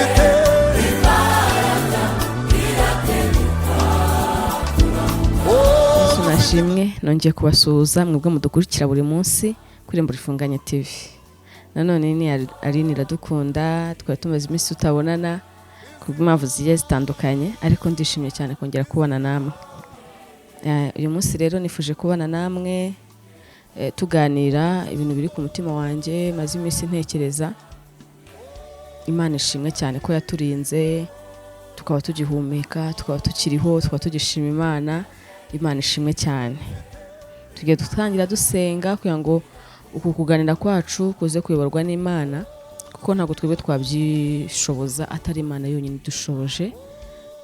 Rifite Yesu nashimwe. Nongeye kubasuhuza mwebwe mudukurikira buri munsi kuri Irembo Rifunganye TV. Nanone ni Aline Iradukunda. Twari tumaze iminsi tutabonana ku bw'impamvu zigiye zitandukanye, ariko ndishimye cyane kongera kubana namwe. Uyu munsi rero nifuje kubana namwe tuganira ibintu biri ku mutima wanjye maze iminsi ntekereza. Imana ishimwe cyane ko yaturinze tukaba tugihumeka, tukaba tukiriho, tukaba tugishima Imana. Imana ishimwe cyane. Tugiye dutangira dusenga kugira ngo uku kuganira kwacu kuze kuyoborwa n'Imana, kuko ntabwo twebwe twabyishoboza atari Imana yonyine idushoboje.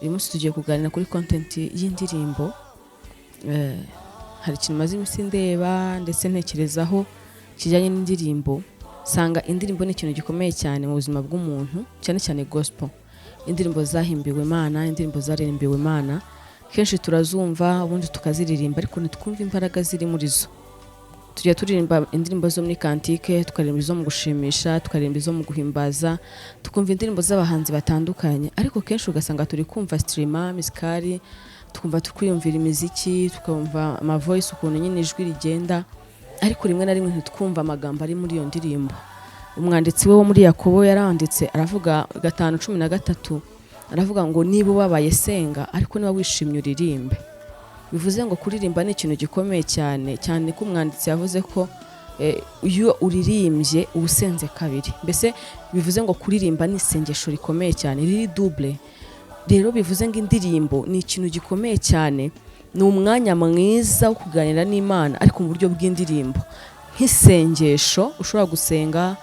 Uyu munsi tugiye kuganira kuri content y'indirimbo. Hari ikintu maze iminsi ndeba ndetse ntekerezaho kijyanye n'indirimbo. Sanga indirimbo ni ikintu gikomeye cyane mu buzima bw'umuntu, cyane cyane gospel, indirimbo zahimbiwe Imana, indirimbo zaririmbiwe Imana. Kenshi turazumva ubundi tukaziririmba, ariko ntitwumve imbaraga ziri muri zo. Tujya turirimba indirimbo zo muri cantique, tukaririmba izo mu gushimisha, tukaririmba izo mu guhimbaza, tukumva indirimbo z'abahanzi batandukanye, ariko kenshi ugasanga turi kumva instrument musical, tukumva tukwiyumvira imiziki, tukumva ama voice, ukuntu nyine ijwi rigenda, ariko rimwe na rimwe ntitwumva amagambo ari muri iyo ndirimbo. Umwanditsi we wo muri Yakobo yaranditse aravuga 5:13, aravuga ngo: "Niba ubabaye senga, ariko niba wishimye uririmbe." Bivuze ngo kuririmba ni ikintu gikomeye cyane cyane, ko umwanditsi yavuze ko iyo uririmbye uba usenze kabiri. Mbese bivuze ngo kuririmba ni isengesho rikomeye cyane, riri double. Rero bivuze ngo indirimbo ni ikintu gikomeye cyane, ni umwanya mwiza wo kuganira n'Imana, ariko mu buryo bw'indirimbo, nk'isengesho ushobora gusenga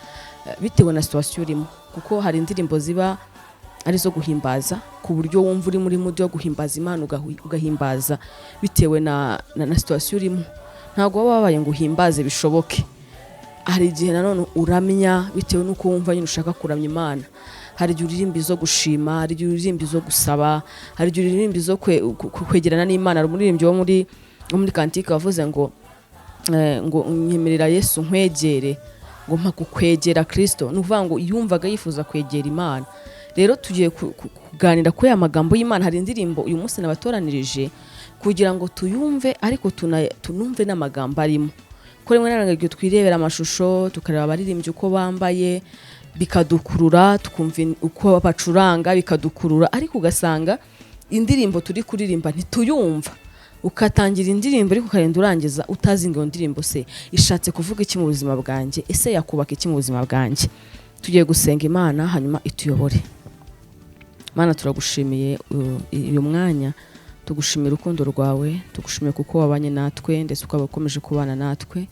bitewe na situation urimo, kuko hari indirimbo ziba ari izo guhimbaza, ku buryo wumva uri muri mood yo guhimbaza Imana, ugahimbaza bitewe na situation urimo. Ntabwo waba wabaye ngo uhimbaze bishoboke. Hari igihe nanone uramya bitewe n'uko wumva nyine ushaka kuramya Imana. Hari igihe uririmba izo gushima, hari igihe uririmba izo gusaba, hari igihe uririmba izo kwegerana n'Imana. Hari umuririmbyi wo muri cantique wavuze ngo ngo "Nyemerera Yesu nkwegere", ngo "Mpa kukwegera Kristo". Ni ukuvuga ngo yumvaga yifuza kwegera Imana. Rero tugiye kuganira kuri aya magambo y'Imana. Hari indirimbo uyu munsi nabatoranirije kugira ngo tuyumve, ariko tunumve n'amagambo arimo, ko rimwe na rimwe igihe twirebera amashusho, tukareba abaririmbyi uko bambaye bikadukurura, tukumva uko bacuranga bikadukurura, ariko ugasanga indirimbo turi kuririmba ntituyumva. Ukatangira indirimbo ariko ukarinda urangiza utazi ngo iyo ndirimbo se ishatse kuvuga iki mu buzima bwanjye? Ese yakubaka iki mu buzima bwanjye? Tugiye gusenga Imana hanyuma ituyobore. Mana, turagushimiye uyu mwanya, tugushimira urukundo rwawe, tugushimiye kuko wabanye natwe ndetse ukaba ukomeje kubana natwe.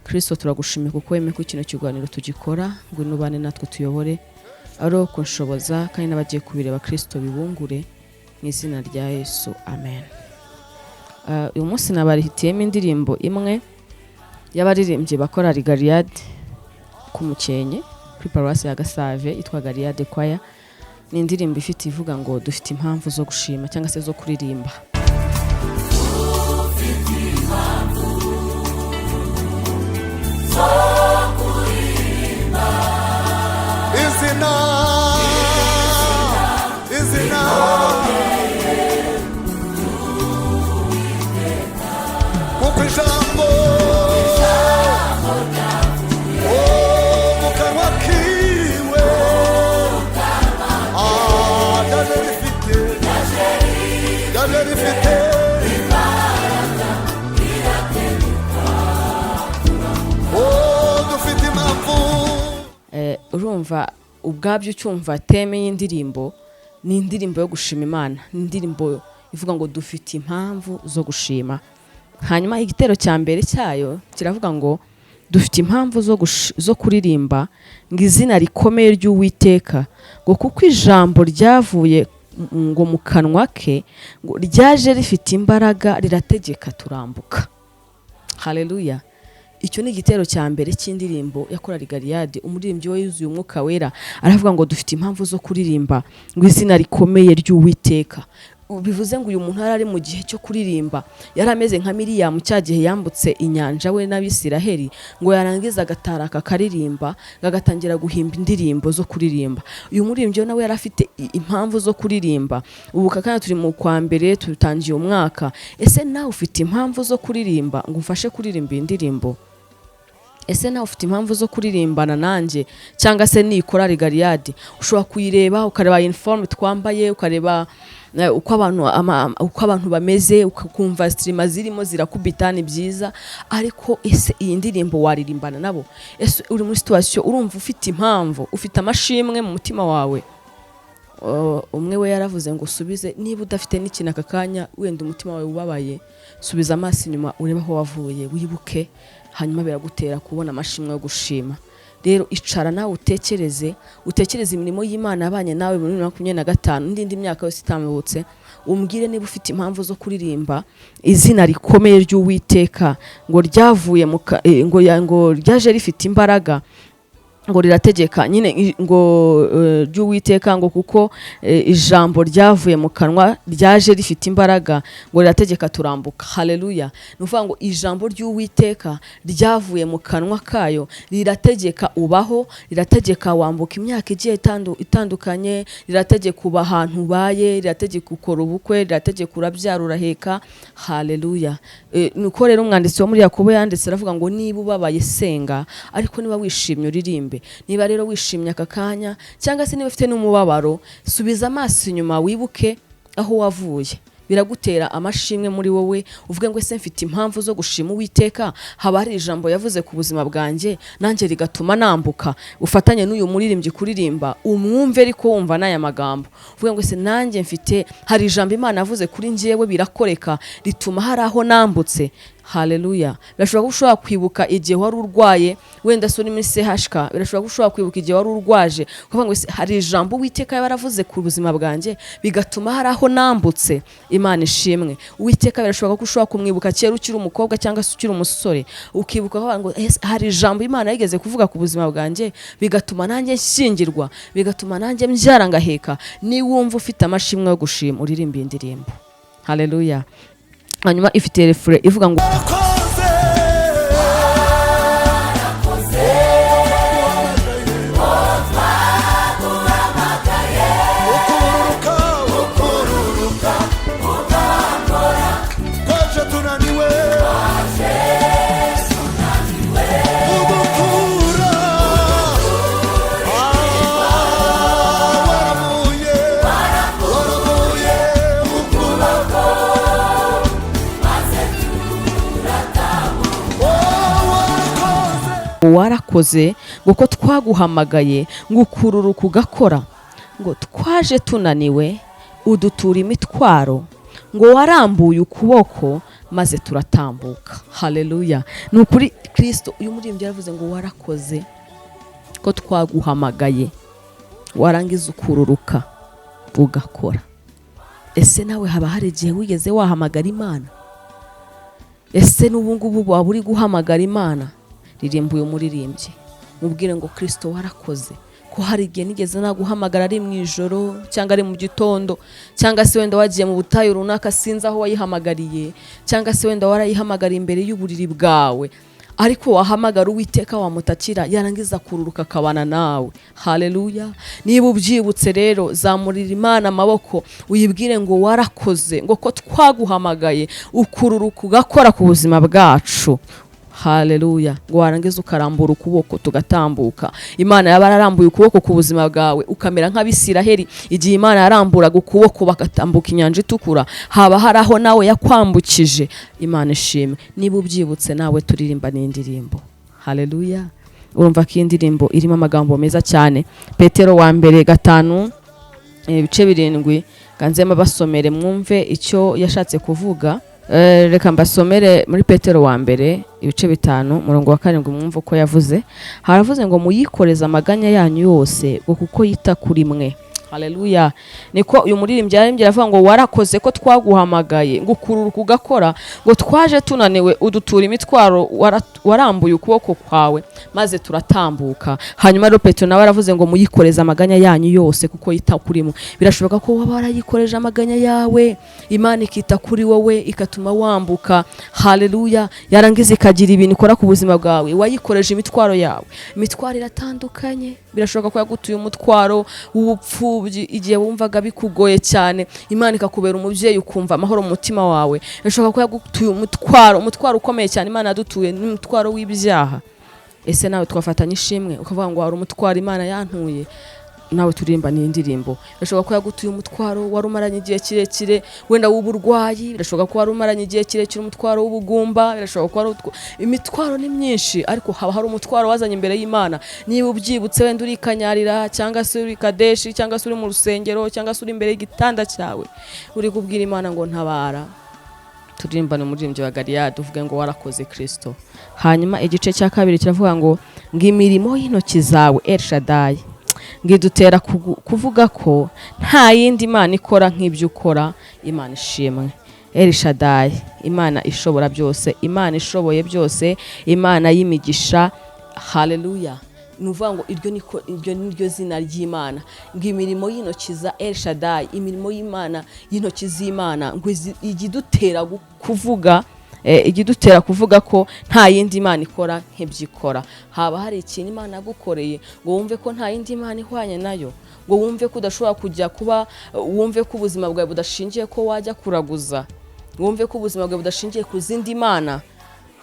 Kristo, turagushimiye kuko wemeye ko kino kiganiro tugikora. Ngwino ubane natwe, tuyobore, ari uwo kunshoboza kandi n'abagiye kubireba Kristo bibungure, mu izina rya Yesu, amen. Uyu munsi nabarihitiyemo indirimbo imwe y'abaririmbyi bakora Galiyadi ku Mukenke kuri paruwasi ya Gasave, yitwa Galiyadi Choir. Ni indirimbo ifite ivuga ngo "Dufite impamvu zo gushima" cyangwa se zo kuririmba. Izina, izina, kuko ijambo, oh, mu kanwa kiwe, ah, ryaje rifite, ryaje rifite. Oh, dufite impamvu. Urumva ubwabyo ucyumva thème y'indirimbo, ni indirimbo yo gushima Imana, ni indirimbo ivuga ngo dufite impamvu zo gushima. Hanyuma igitero cya mbere cyayo kiravuga ngo dufite impamvu zo kuririmba ngo izina rikomeye ry'Uwiteka, ngo kuko ijambo ryavuye ngo mu kanwa ke, ngo ryaje rifite imbaraga, rirategeka turambuka. Haleluya! Icyo ni igitero cya mbere cy'indirimbo ya korali Galiyadi. Umuririmbyi we yuzuye Umwuka Wera, aravuga ngo dufite impamvu zo kuririmba ngo izina rikomeye ry'Uwiteka. Bivuze ngo uyu muntu yari ari mu gihe cyo kuririmba, yari ameze nka Miriyamu cya gihe yambutse inyanja we n'Abisiraheli, ngo yarangiza agataraka akaririmba, agatangira guhimba indirimbo zo kuririmba. Uyu muririmbyi we nawe yari afite impamvu zo kuririmba. Ubu kakanya turi mu kwa mbere, tutangiye umwaka. Ese nawe ufite impamvu zo kuririmba? Ngo umfashe kuririmba iyi ndirimbo. Ese nawe ufite impamvu zo kuririmbana nanjye? Cyangwa se ni korali Galiyadi, ushobora kuyireba ukareba uniforme twambaye, ukareba uko abantu bameze, ukumva stream zirimo zirakubita, ni byiza. Ariko ese iyi ndirimbo waririmbana nabo? Ese uri muri situation urumva ufite impamvu, ufite amashimwe mu mutima wawe? Umwe we yaravuze ngo usubize, niba udafite n'ikintu aka kanya, wenda umutima wawe ubabaye, subiza amaso inyuma urebe aho wavuye, wibuke, hanyuma biragutera kubona amashimwe yo gushima. Rero icara nawe utekereze, utekereze imirimo y'Imana yabanye nawe muri 2025 n'indi myaka yose itambutse, umbwire niba ufite impamvu zo kuririmba izina rikomeye ry'Uwiteka, ngo ryavuye mu ngo ryaje rifite imbaraga, ngo rirategeka nyine, ngo ry'Uwiteka, ngo kuko ijambo ryavuye mu kanwa ryaje rifite imbaraga, ngo rirategeka turambuka. Haleluya! Ni ukuvuga ngo ijambo ry'Uwiteka ryavuye mu kanwa kayo rirategeka ubaho, rirategeka wambuka imyaka igiye itandukanye, rirategeka uba ahantu ubaye, rirategeka ukora ubukwe, rirategeka urabyara uraheka. Haleluya! Nuko rero umwanditsi wo muri Yakobo yanditse aravuga ngo niba ubabaye senga, ariko niba wishimye uririmbe. Niba rero wishimye aka kanya, cyangwa se niba ufite n'umubabaro, subiza amaso inyuma wibuke aho wavuye, biragutera amashimwe muri wowe, uvuge ngo ese mfite impamvu zo gushima Uwiteka? Haba hari ijambo yavuze ku buzima bwanjye nanjye rigatuma nambuka? Ufatanye n'uyu muririmbyi kuririmba, umwumve ariko wumva n'aya magambo, uvuge ngo ese nanjye mfite, hari ijambo Imana yavuze kuri njyewe birakoreka, rituma hari aho nambutse? Haleluya! Birashoboka ko ushobora kwibuka igihe wari urwaye, wenda se uri muri CHK, birashoboka ko ushobora kwibuka igihe wari urwaje, ukavuga ngo ese hari ijambo Uwiteka yaba yaravuze ku buzima bwanjye bigatuma hari aho nambutse? Imana ishimwe. Uwiteka birashoboka ko ushobora kumwibuka kera ukiri umukobwa cyangwa se ukiri umusore, ukibuka ukavuga ngo ese hari ijambo Imana yigeze kuvuga ku buzima bwanjye bigatuma nanjye nshyingirwa, bigatuma nanjye mbyara ngaheka? Niwumva ufite amashimwe yo gushima, uririmba iyi ndirimbo. Haleluya! Hanyuma ifite refrain ivuga ngo Warakoze, twaguhamagaye, ukururuka, ukururuka twaje tunaniwe, udukura, waravuye, waravuye ukuboko. Oh, warakoze. Warakoze ngo ko twaguhamagaye, ngo ukururuka ugakora, ngo twaje tunaniwe udutura imitwaro, ngo warambuye ukuboko maze turatambuka. Haleluya! Ni ukuri Kristo, uyu muririmbyi yaravuze ngo warakoze ko twaguhamagaye, warangiza ukururuka ugakora. Ese nawe haba hari igihe wigeze wahamagara Imana? Ese n'ubu ngubu waba uri guhamagara Imana? Ririmba uyu muririmbyi, mubwire ngo Kristo warakoze ko hari igihe nigeze naguhamagara, ari mu ijoro cyangwa ari mu gitondo, cyangwa se wenda wagiye mu butayu runaka, sinzi aho wayihamagariye, cyangwa se wenda warayihamagariye imbere y'uburiri bwawe, ariko wahamagara Uwiteka wamutakira, yarangiza kururuka akabana nawe. Haleluya! Niba ubyibutse rero, zamurira Imana amaboko uyibwire ngo warakoze ngo ko twaguhamagaye ukururuka ugakora ku buzima bwacu. Haleluya! Ngo warangiza ukarambura ukuboko tugatambuka. Imana yaba yararambuye ukuboko ku buzima bwawe ukamera nk'Abisiraheli igihe Imana yaramburaga ukuboko bagatambuka inyanja itukura, haba hari aho nawe yakwambukije? Imana ishimwe. Niba ubyibutse nawe turirimba n'indirimbo. Haleluya! Urumva ko iyi ndirimbo irimo amagambo meza cyane. Petero wa mbere 5 ibice 7, ganzemo basomere mwumve icyo yashatse kuvuga. Reka mbasomere muri Petero wa mbere ibice 5 umurongo wa 7, mwumve uko yavuze. Haravuze ngo muyikoreze amaganya yanyu yose, ngo kuko yita kuri mwe. Haleluya. Niko uyu muririmbyi yaririmbye, aravuga ngo warakoze ko twaguhamagaye, ngo ukururuka ugakora, ngo twaje tunaniwe udutura imitwaro, warambuye ukuboko kwawe maze turatambuka. Hanyuma rero Petero nawe aravuze ngo muyikoreze amaganya yanyu yose kuko yita kuri mwe. Birashoboka ko waba warayikoreje amaganya yawe, Imana ikita kuri wowe ikatuma wambuka. Haleluya. Yarangiza ikagira ibintu ikora ku buzima bwawe. Wayikoreje imitwaro yawe, imitwaro iratandukanye. Birashoboka ko yagutuye umutwaro w'ubupfubyi igihe wumvaga bikugoye cyane, Imana ikakubera umubyeyi ukumva amahoro mu mutima wawe. Birashoboka ko yagutuye umutwaro ukomeye cyane. Imana yadutuye n'umutwaro w'ibyaha. Ese nawe twafatanya ishimwe ukavuga ngo hari umutwaro Imana yantuye? Nawe turirimba ni indirimbo. Birashoboka ko yagutuye umutwaro wari umaranye igihe kirekire, wenda w'uburwayi. Birashoboka ko wari umaranye igihe kirekire umutwaro w'ubugumba. Birashoboka ko wari imitwaro ni myinshi, ariko haba hari umutwaro wazanye imbere y'Imana. Niba ubyibutse, wenda uri Kanyarira, cyangwa se uri Kadeshi, cyangwa se uri mu rusengero, cyangwa se uri imbere y'igitanda cyawe, uri kubwira Imana ngo ntabara, turirimbane umuririmbyi wa Galiyadi uvuge ngo warakoze Kristo. Hanyuma igice cya kabiri kiravuga ngo imirimo y'intoki zawe El Shaddai ngidutera kuvuga ko nta yindi Imana ikora nk'ibyo ukora. Imana ishimwe. El Shaddai, Imana ishobora byose, Imana ishoboye byose, Imana y'imigisha. Haleluya. Ni ukuvuga ngo iryo ni ryo zina ry'Imana, ngo imirimo y'intoki za El Shaddai, imirimo y'Imana, y'intoki z'Imana, ngo ijya idutera kuvuga, ijya idutera kuvuga ko nta yindi Imana ikora nk'ibyo ikora. Haba hari ikintu Imana yagukoreye ngo wumve ko nta yindi Imana ihwanye nayo, ngo wumve ko udashobora kujya kuba, wumve ko ubuzima bwawe budashingiye ko wajya kuraguza, wumve ko ubuzima bwawe budashingiye ku zindi mana?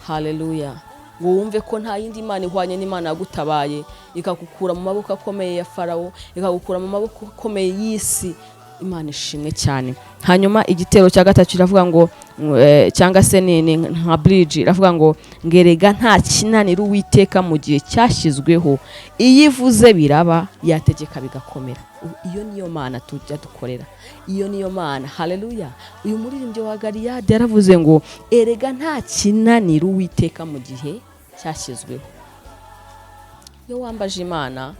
Haleluya. Ngo wumve ko nta yindi Mana ihwanye n'Imana yagutabaye, ikagukura mu maboko akomeye ya Farawo, ikagukura mu maboko akomeye y'isi. Imana ishimwe cyane. Hanyuma igitero cya gatatu kiravuga ngo cyangwa se ni nka bridge, iravuga ngo ngerega nta kinanira Uwiteka mu gihe cyashyizweho, iyo ivuze biraba, yategeka bigakomera. Iyo niyo Mana tujya dukorera, iyo niyo Mana. Haleluya. Uyu muririmbyi wa Galiyadi yaravuze ngo erega nta kinanira Uwiteka mu gihe cyashyizweho. Iyo wambaje Imana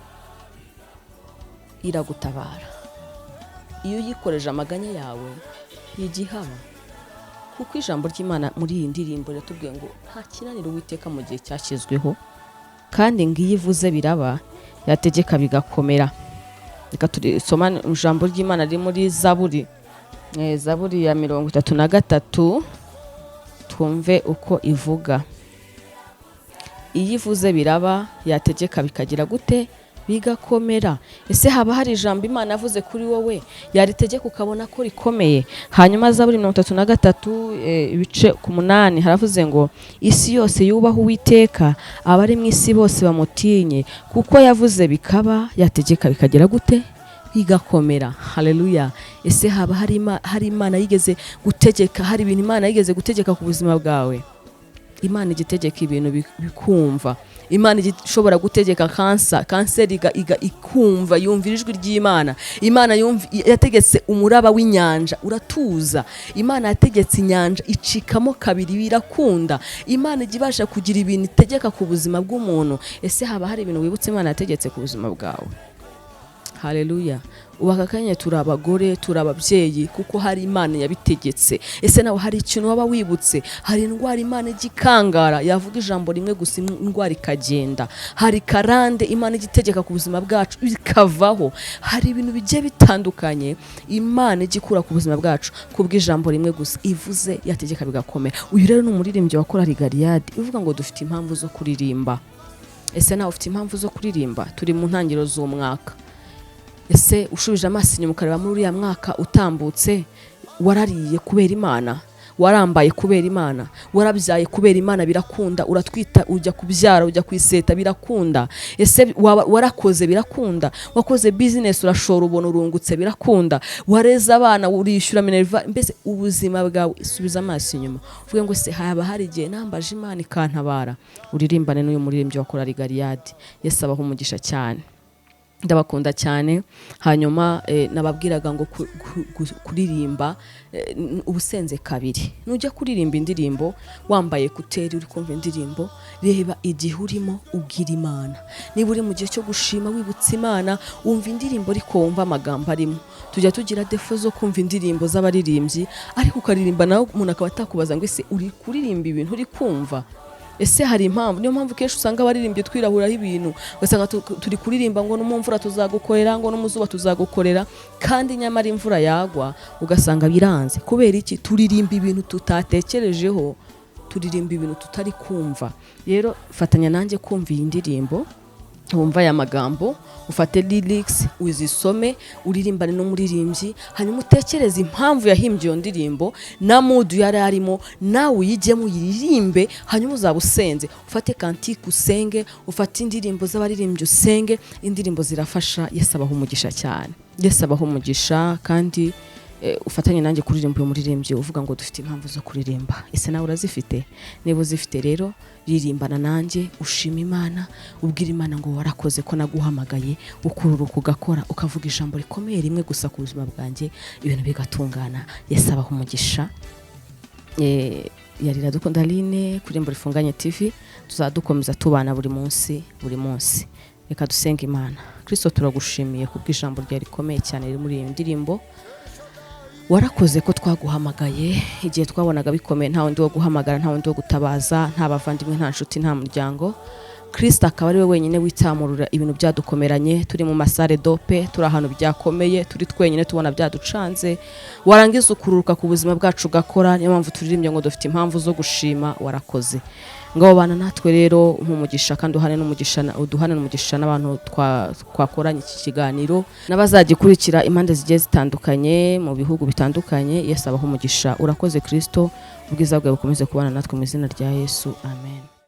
iragutabara, iyo uyikoreje amaganya yawe igihaba, kuko ijambo ry'Imana muri iyi ndirimbo riratubwiye ngo nta kinanira Uwiteka mu gihe cyashyizweho, kandi ngo iyo ivuze biraba, yategeka bigakomera. Reka turisoma ijambo ry'Imana riri muri Zaburi, Zaburi ya 33, twumve uko ivuga. Iyo ivuze biraba, yategeka bikagira gute? Bigakomera. Ese haba hari ijambo Imana yavuze kuri wowe, yaritegeka ukabona ko rikomeye? Hanyuma Zaburi 33, ibice ku 8, haravuze ngo isi yose yubaha Uwiteka, abari mu isi bose bamutinye, kuko yavuze bikaba, yategeka bikagira gute? Bigakomera. Haleluya. Ese haba hari Imana yigeze gutegeka, hari ibintu Imana yigeze gutegeka ku buzima bwawe? Imana ijya itegeka ibintu bikumva. Imana ijya ishobora gutegeka kanseri ikumva, yumvira ijwi ry'Imana. Imana yategetse umuraba w'inyanja uratuza. Imana yategetse inyanja icikamo kabiri birakunda. Imana ijya ibasha kugira ibintu itegeka ku buzima bw'umuntu. Ese haba hari ibintu wibutse Imana yategetse ku buzima bwawe? Haleluya. Ubu aka kanya turi abagore, turi ababyeyi, kuko hari Imana yabitegetse. Ese nawe hari ikintu waba wibutse? Hari indwara Imana ijya ikangara, yavuga ijambo rimwe gusa indwara ikagenda. Hari karande Imana ijya itegeka ku buzima bwacu ikavaho. Hari ibintu bigiye bitandukanye Imana ijya ikura ku buzima bwacu kubw'ijambo rimwe gusa ivuze, yategeka bigakomera. Uyu rero ni umuririmbyi wa korali Galiyadi uvuga ngo dufite impamvu zo kuririmba. Ese nawe ufite impamvu zo kuririmba? Turi mu ntangiriro z'umwaka. Ese ushubije amaso inyuma ukareba muri uriya mwaka utambutse, warariye kubera Imana, warambaye kubera Imana, warabyaye kubera Imana birakunda, uratwita, ujya kubyara, ujya ku iseta birakunda? Ese warakoze birakunda, wakoze bizinesi urashora ubona urungutse birakunda, wareze abana urishyura minerval, mbese ubuzima bwawe subiza amaso inyuma uvuge ngo se haba hari igihe nambaje Imana ikantabara? Uririmbane n'uyu muririmbyi wa korali Galiyadi. Yesu abaha umugisha cyane. Ndabakunda cyane. Hanyuma nababwiraga ngo kuririmba ubusenze kabiri. Nujya kuririmba indirimbo wambaye écouteurs, uri kumva indirimbo, reba igihe urimo ubwira Imana. Niba uri mu gihe cyo gushima, wibutsa Imana, wumva indirimbo ariko wumva amagambo arimo. Tujya tugira défaut zo kumva indirimbo z'abaririmbyi, ariko ukaririmba nawe umuntu akaba atakubaza ngo: "Ese uri kuririmba ibintu uri kumva?" Ese hari impamvu? Niyo mpamvu kenshi usanga abaririmbyi twirahuraho ibintu, ugasanga turi kuririmba ngo no mu mvura tuzagukorera, ngo no mu zuba tuzagukorera, kandi nyamara imvura yagwa ugasanga biranze. Kubera iki? Turirimba ibintu tutatekerejeho, turirimba ibintu tutari kumva. Rero fatanya nanjye kumva iyi ndirimbo, wumva aya magambo, ufate lyrics uzisome, uririmbane n'umuririmbyi, hanyuma utekereze impamvu yahimbye iyo ndirimbo na mood yari arimo, nawe uyijyemo uyiririmbe, hanyuma uzaba usenze. Ufate cantique usenge, ufate indirimbo z'abaririmbyi usenge. Indirimbo zirafasha. Yesu abaha umugisha cyane, Yesu abaha umugisha. Kandi ufatanye nanjye kuririmba uyu muririmbyi uvuga ngo dufite impamvu zo kuririmba. Ese nawe urazifite? Niba uzifite rero, ririmbana nanjye, ushima Imana, ubwira Imana ngo warakoze ko naguhamagaye, ukururuka ugakora, ukavuga ijambo rikomeye rimwe gusa ku buzima bwanjye, ibintu bigatungana. Yesu abaha umugisha. Yari Iradukunda Aline kuri Irembo Rifunganye TV. Tuzadukomeza tubana buri munsi, buri munsi. Reka dusenge Imana. Kristo, turagushimiye kubw'ijambo ryawe rikomeye cyane riri muri iyi ndirimbo. Warakoze ko twaguhamagaye igihe twabonaga bikomeye, nta wundi wo guhamagara, nta wundi wo gutabaza, nta bavandimwe, nta nshuti, nta muryango. Kirisita akaba ari we wenyine witamurura ibintu byadukomeranye, turi mu ma salle d'op, turi ahantu byakomeye, turi twenyine, tubona byaducanze, warangiza ukururuka ku buzima bwacu ugakora. Niyo mpamvu turirimbye ngo dufite impamvu zo gushima. Warakoze. Ngaho bana natwe rero nk'umugisha, kandi uhane n'umugisha, uduhane n'umugisha n'abantu twakoranye iki kiganiro n'abazagikurikira impande zigiye zitandukanye, mu bihugu bitandukanye. Yesu abaha umugisha. Urakoze Kristo, ubwiza bwawe bukomeze kubana natwe, mu izina rya Yesu, amen.